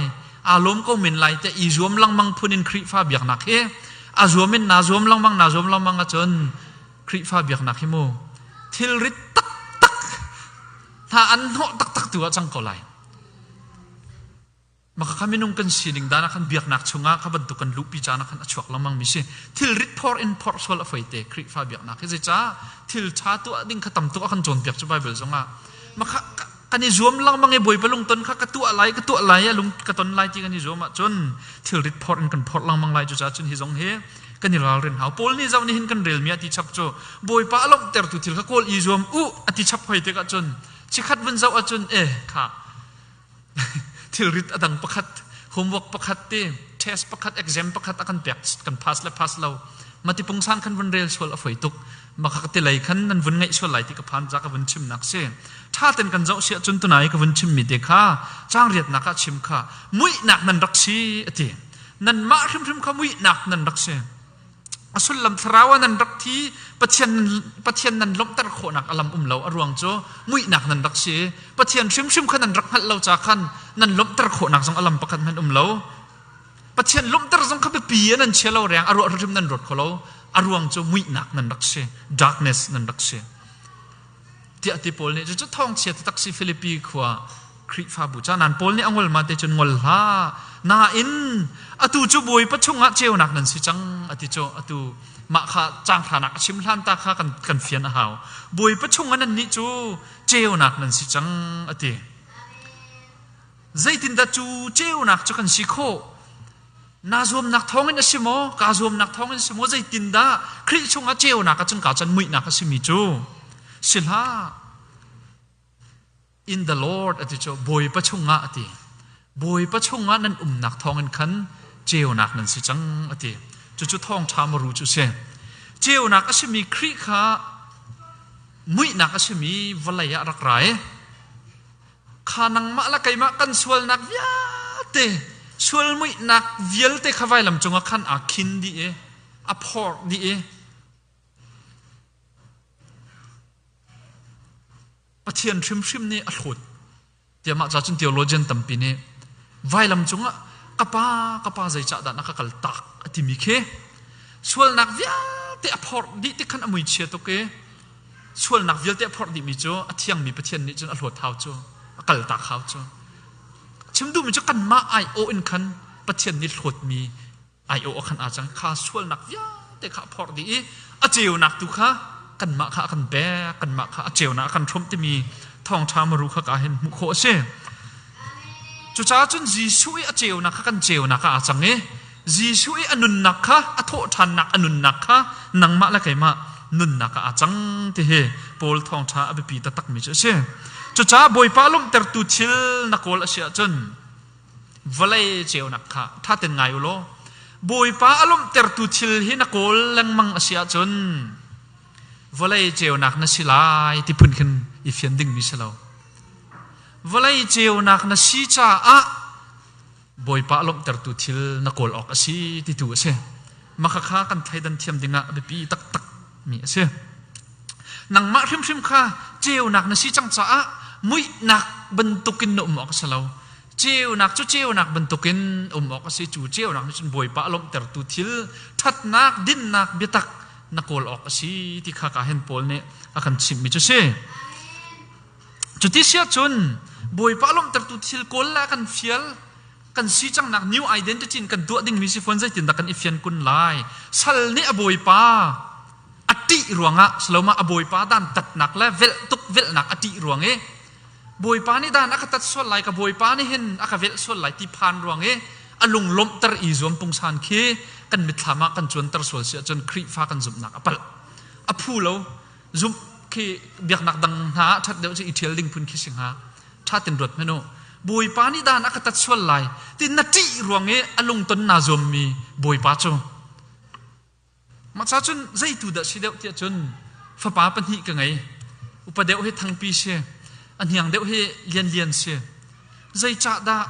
aa lawm ko men lai tiah i zuam lengmang phun in Khrihfa biaknak hi a zuam in naa zuam lengmang, naa zuam lengmang ahcun Khrihfa biaknak hi mu thilrit taktak hna an hnawh taktak tu ah cang ko lai. Maka kha minung kan sining dan ah khan biaknak chungah kha bantuk kan luhpi caan ah khan a chuak lengmang mi si. Thilrit phor in phorh sual a foi te Khrihfa biaknak hi zeicah thil ṭha tuah ding kha tam tuk a kan cawnpiak cu Bible zongah. Maka kan i zuam lengmang i Bawipa lungton kha ka tuah lai ka tuah lai a lung ka ton lai ti kan i zuam ahcun thilrit phorh in kan phorh lengmang lai cucaah cun hi zong hi kan i ralrin hau Paul nih zoh nih hin kan relmi a ti chap cu Bawipa a lawmhtertu thil kha kawl i zuam u a ti chap hoi tikah cun chikhat vun zoh ahcun e kha thilrit a dang pakhat homework pakhat te test pakhat exam pakhat a kan pek kan pass le pass lo mati pungsan khan vun rel sual a foi tuk maka ti lei khan nan vun ngaih sual lai ti ka phan za ka vun chimnak si tha ten kan zoh sia cun tunai ka vun chim mi te kha chang riatnak ah chim kha muihnak nan rak si ati nan mah hrimhrim kha muihnak nan rak si a sullam thlarau ah nan rak thi pathian pathian nan lawmhter khawhnak alam um lo a ruang cu muihnak nan rak si pathian hrimhrim kha nan rak hngalh lo ca khan nan lawmhter khawhnak zong alam pakhat hmanh um lo Pathian lawmhter zong kha biapi ah nan chia lo reng a ruah hrimhrim nan ruat kho lo. A ruang cu muihnak nan rak si, darkness nan rak si. Tiah ti Paul nih cucu thawngchia taktak si Filipi khua Khrihfabu ca nan Paul nih a ngol ma te cun ngol hlah. Nain atu cu Bawipa chungah ceunak nan si cang ati cu atu mah kha caang hranak a chim hlan ta kha kan kan fian a hau. Bawipa chungah nan nih cu ceunak nan si cang ati. Zeitindah cu ceunak cu kan si khawh? Naa zuamnak thawngin a si maw? Kaa zuamnak thawngin a si maw? Zeitindah Khrih chungah ceunak ah cun kaa can muihnak a simi cu si hlah. In the Lord a ti cu Bawipa chungah a ti. Bawipa chungah nan umnak thawngin khan ceunak nan si cang a ti. Cucu thawngṭha maru cu si. Ceunak a simi Khrih kha muihnak a simi vawlei ah rak ra i kha nangmah le keimah kan sualnak vialte sual muihnak vialte kha vailam cungah khan aa khin dih i a phorh dih i Pathian hrimhrim nih a hlawt tiah mah ca cun theologian tampi nih vailam cungah ka pa ka pa zeicahdah na ka kal tak a timi khi sualnak vialte a phorh dih tik khan a muichia tuk i sualnak vialte a phorh dihmi cu a thiangmi Pathian nih cun a hlawt hau cu a kal tak hau cu chim duhmi cu kanmah aiawh in khan Pathian nih hlawtmi aiawh khan aa cang kha sualnak vialte kha a phorh dih i a ceunak tu kha kanmah kha a kan pek kanmah kha a ceunak a kan hrawmh timi thawngṭha maru kha ka hin hmuh khawh a si cucaah cun Jesuh i a ceunak kha kan ceunak ah aa cang i Jesuh i a nunnak kha a thawhṭhannak a nunnak kha nangmah le keimah nunnak ah aa cang ti hi Paul thawngṭha a biapi taktakmi cu a si cucaah Bawipa lawmhtertu thil na kawl a si ahcun vawlei ceunak kha ṭha ten ngai u law Bawipa a lawmhtertu thil hi na kawl lengmang a si ahcun vawlei ceunak na si lai ti phun khin i fian dingmi si lo. Vawlei ceunak na si caah Bawipa a lawmhtertu thil na kawl awk a si ti tu a si. Maka kha kan thleidan thiam dingah a biapi taktak mi a si. Nangmah hrimhrim kha ceunak na si cang caah muihnak bantukin na um awk a si lo. Ceunak cu ceunak bantukin um awk a si. Cu ceunak nih cun Bawipa a lawmhtertu thil ṭhatnak, dinnak, biatak na kawl awk a si ti kha ka hen Paul nih a kan chimhmi cu si. Cuti si ahcun Bawipa lawmhtertu thil kawl le kan fial kan si cangnak new identity in kan tuah dingmi si fawn zeitindah kan i fian kun lai sal nih a bawipa a ṭih ruangah saloma a bawipa dan tatnak le velh tuk velhnak a ṭih ruang i bawipa nih dan a ka tat sual lai ka bawipa nih hin a ka velh sual lai ti phan ruang i a lung lawmhter i zuam pungsan khi kan mitthlam ah kan cuanter sual si ahcun Khrihfa kan zumhnak a palh a phu lo zumh khi biaknak dang hna ah ṭhat deuh cu i ṭhial ding phun khi si hnga ṭha ten ruat hmanh u bawipa nih dan a ka tat sual lai ti na ṭih ruang i a lungton naa zuammi bawipa cu mah ca cun zeitu dah si deuh tiah cun fapa pahnih ka ngei upa deuh hi thangpi si a hniang deuh hi lianlian si zeicah dah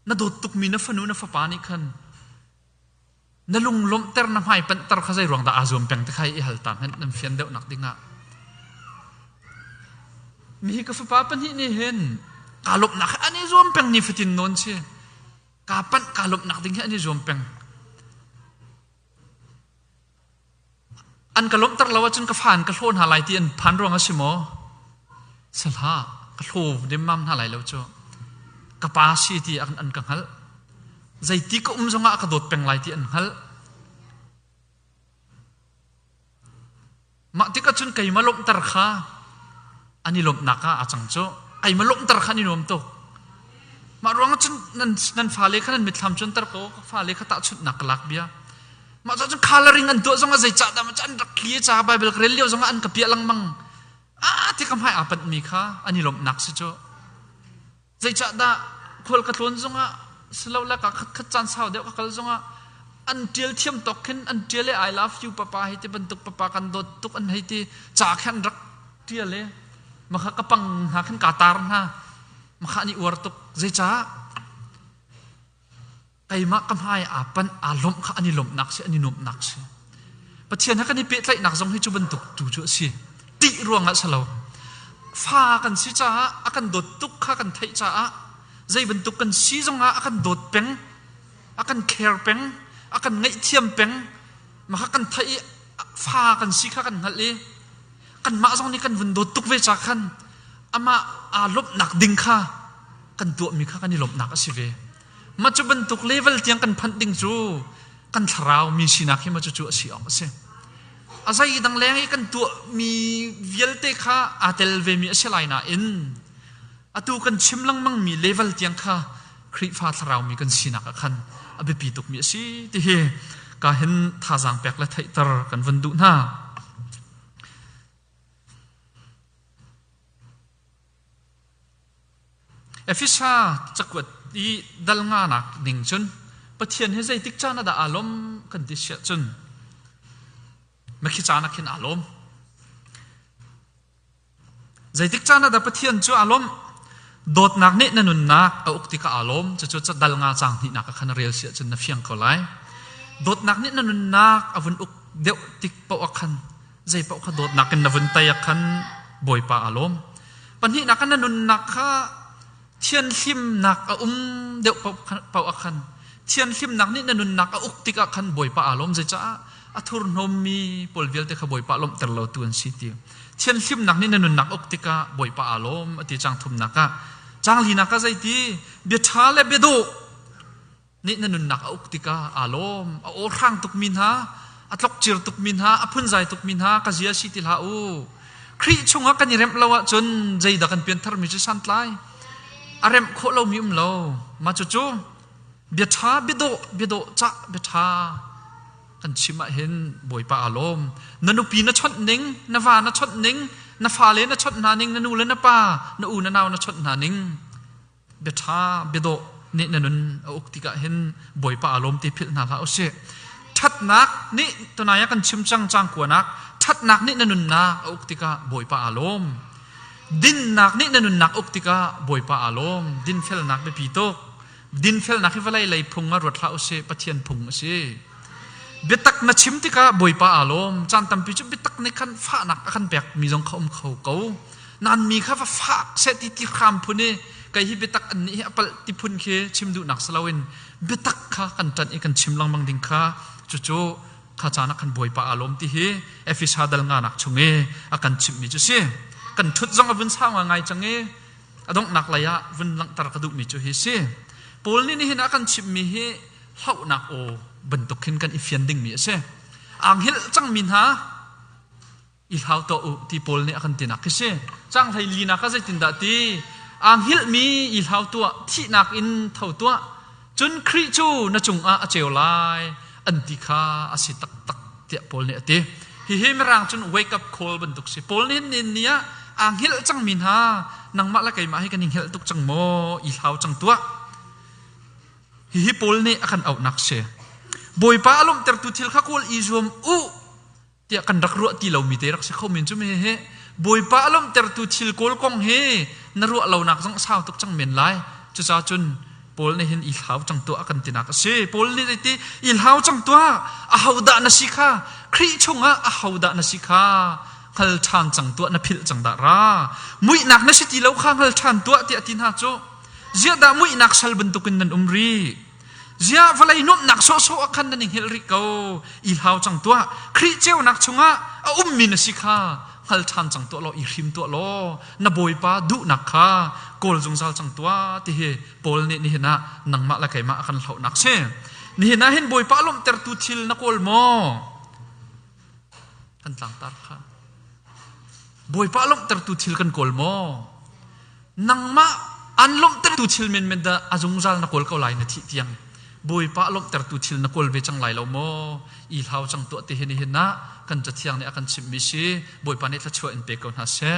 na dawt tukmi na fanu na fapa nih khan na lunglawmhter na hmai panhter kha zei ruang dah aa zuam peng ti kha i hal ta hmanh nan fian deuh nak ding ah mi ka fapa pahnih nih hin kaa lawmhnak hi an i zuam peng ni fatin nawn si kaa panh kaa lawmhnak ding hi an i zuam peng An ka lawmhter lo ahcun ka fa an ka hlaw hna lai ti an phan ruang a si maw? Si hlah, ka hlaw nemmam hna lai lo cu. Ka pa si ti an, an ka hngalh. Zeiti ka um zongah a ka dawt peng lai ti an hngalh. Mah tikah cun keimah lawmhter kha an i lawmhnak ah aa cang cu. Keimah lawmhter kha an i nuam tuk. Mah ruangah cun nan, nan fale kha nan mitthlam cuanter ko. Ka fale kha tahchunhnak ka lak bia. Mah cu cun coloring an tuah zongah zeicah dah an rak tli ca Bible ka rel lio zongah an ka piah lengmang. Ah ti ka hmai aa panhmi kha an i lawmhnak si cu. Zeicah dah khual ka tlawn zongah silole ka khat khat caan sau deuh ka kal zongah an ṭial thiam tawk khin an ṭial i I love you papa hei ti bantuk papa kan dawt tuk an hei ti ca khin an rak ṭial i makha ka pang hna khin kaa tar hna makha an i uar tuk zeicah keimah ka hmai aa panh aa lawmh kha an i lawmhnak si an i nuamhnak si Pathian he kan i pehtlaihnak zong hi cu bantuk tu cu a si ṭih ruangah si lo fa kan si caah a kan dawt tuk kha kan theih caah zei bantuk kan si zongah a kan dawt peng a kan care peng a kan ngaihthiam peng mah kha kan theih i fa kan si kha kan hngalh i kanmah zong nih kan vun dawt tuk ve ca khan amah aa lawmhnak ding kha kan tuahmi kha kan i lawmhnak a si ve Mah cu bantuk level tiang kan phanh ding cu kan thlarau mi sinak hi ma cucu a si awk a si. A zei dang leng i kan tuahmi vialte kha aa tel vemi a si lai nain atu kan chim lengmangmi level tiang kha Khrihfa thlarau mi kan sinak ah khan a biapi tukmi a si ti hi ka hin thazaang pek le theihter kan vun duh hna. Efesa cakuat i dal nganak ning cun Pathian hi zeitik caan ah dah aa lawm kan ti siah cun makhi caan ah khin aa lawm. Zeitik caan ah dah Pathian cu aa lawmh? Dawtnak nih na nunnak a uk tikah aa lawm. Cucu dal nga caang hnihnak ah khan rel si ahcun na fiang ko lai. Dawtnak nih na nunnak a vun uk deuh tik paoh ah khan zei paoh kha dawtnak in na vun tei ah khan Bawipa aa lawm. Pahnihnak ah na nunnak kha thianhlimnak a um deuh paoh ah khan thianhlimnak nih na nunnak a uk tikah khan Bawipa aa lawm. Zeicah a thurhnawmmi pawl vialte kha Bawipa lawmhter lo tu an si ti. Thianhlimnak nih na nunnak uk tikah Bawipa aa lawm a ti cang thumnak ah. Cang linak ah zeiti bia ṭha le bia dawh nih na nunnak a uk tikah aa lawm. A aw hrang tukmi hna, a tlokcir tukmi hna, a phunzai tukmi hna ka zia si ti hlah u. Khrih chungah kan i remh lo ahcun zeidah kan piantharmi cu santlai? A remh khawh lomi um lo. Mah cucu bia ṭha, bia dawh, bia dawh cah, bia ṭha kan chim ahhin Bawipa aa lawm. Na nupi na chawnh ning, na va na chawnh ning, na fale na chawnh hna ning, na nu le na pa, na u na nau na chawnh hna ning, bia ṭha, bia dawh nih na nun a uk tikah hin Bawipa aa lawm ti philh hna hlah usih. Ṭhatnak nih tunai ah kan chim cang cang kuanak, ṭhatnak nih na nunnak a uk tikah Bawipa aa lawm. Dinnak nih na nunnak uk tikah Bawipa aa lawm. Dinfelnak biapi tuk. Dinfelnak hi vawlei lei phung ah ruat hlah usih, Pathian phung a si. Biatak na chim tikah Bawipa aa lawm. Caan tampi cu biatak nih khan fahnak a kan pek mi zong kha um kho ko. Nan mi kha va fak seh ti ti hram phun i kei hi biatak an nih hi a palh ti phun khi chim duhnak si loin biatak kha kan ṭanh i kan chim lengmang ding kha cucu kha caan ah khan Bawipa aa lawm ti hi Efesa dal nganak chung i a kan chimhmi cu si. Kan ṭhut zong a vun sau ngai cang i a donghnak lei ah vun langhter ka duhmi cu hi si. Paul nih nihin a kan chimhmi hi hlauhnak aw bantuk khin kan i fian dingmi a si. Aa hngilh cangmi hna i hlau tuah u ti Paul nih a kan tinak khi si. Cang hlei linak ah zeitindah ti aa hngilhmi i hlau tuah thihnak in tho tuah cun Khrih cu na cungah a ceu lai an ti kha a si taktak tiah Paul nih a ti. Hihi Mirang cun wake up call bantuk si. Paul nih nin ni ah aa hngilh cangmi hna nangmah le keimah hi kan i hngilh tuk cang maw i hlau cang tuah. Hihi Paul nih a kan auhnak si. Bawipa a lawmhtertu thil kha kawl i zuam u tiah kan rak ruah ti lomi te rak si kho men cu me he Bawipa a lawmhtertu thil kawl kong hi na ruah lonak zong a sau tuk cang men lai. Cucaah cun Paul nih hin i hlau cang tuah a kan tinak a si. Paul nih zeiti i hlau cang tuah ahodah na si kha Khrih chungah ahodah na si kha hngal ṭhan cang tuah na philh cang dah ra muihnak na si ti lo kha hngal ṭhan tuah tiah ti hna cu ziah dah muihnak sal bantukin nan um rih Ziah vawlei nuamhnak sawhsawh ah khan nan i hngilh rih ko i hlau cang tuah Khrih ceunak chungah a ummi na si kha hngal ṭhan cang tuah law i hrim tuah law na Bawipa duhnak kha kawl zungzal cang tuah ti hi Paul nih nihin ah nangmah le keimah a kan hlohnak si. Nihin ah hin Bawipa lawmhtertu thil na kawl maw? Kan tlangtar kha. Bawipa lawmhtertu thil kan kawl maw? Nangmah an lawmhtertu thil menmen dah a zungzal na kawl ko lai na thih tiang. Bawipa lawmhtertu thil na kawl ve cang lai lo maw? I hlau cang tuah ti hi nihin ah kan cathiang nih a kan chimhmi si. Bawipa nih thluachuah in pe ko hna seh.